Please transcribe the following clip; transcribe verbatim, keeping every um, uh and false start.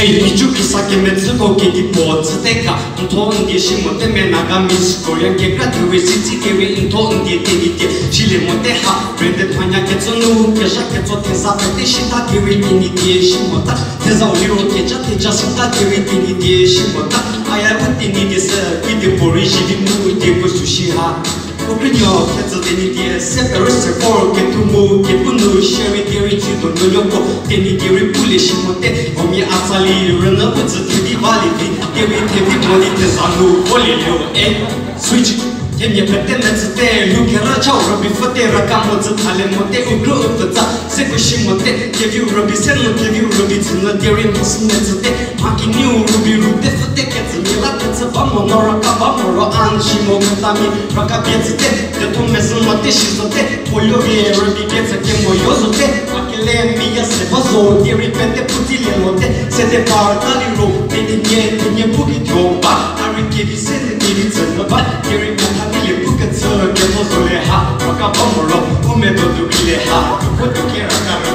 Ei, icu kisa kemetsüko kedipuo tsüte ga, n tho n die shi mote me Nagamese, Korean kekra tuoi sitsi kerei n tho n die Tenyidie shilie mote ha, branded mhanya kecü nu, kezha ketso theza pete shita kerei Tenyidie shi mota, thezau liro kecha theja sita kerei Tenyidie shi mota, aya u Tenyidie sü, kedipuo rei zivi mu dieko sü shi ha. U krünuo kecü Tenyidie se perü se vor ketuo mu kepu nu shierei derei tsi donuonuoko Tenyidie rei pulie shi mote, huomia a tsali rünyü u tsü thedi balie vi, derei thedi mo di theza nu volie lio, e, switch. Themia pete metsüte, lhou kera chau rübei pfüte, raka mo dzü thalie mote, u krü u pfütsa seko shi mote, keviu rübei se nu keviu rübei tsünyü derei mhasü metsüte, mha kenieu rübei rute pfüte kecümia la kecü ba mo no raka ba mo ro a n shi mo ketamia raka pie tsüte, ketho mezhü mote shi zote, puo luo vie rübei pie tsü kemo yo zote, a kele mi ya se ba zo derei pete pu tsilie mote, sede par ta liro, Tenyidie, Tenyidie pu ketuo ba, a rei kevi se nu kevi tsünyü ba, derei ketha dilie pu kecü ketho zo le ha, raka ba mo ro, u medo tuoki le ha, tuo puo tuo ke raka ro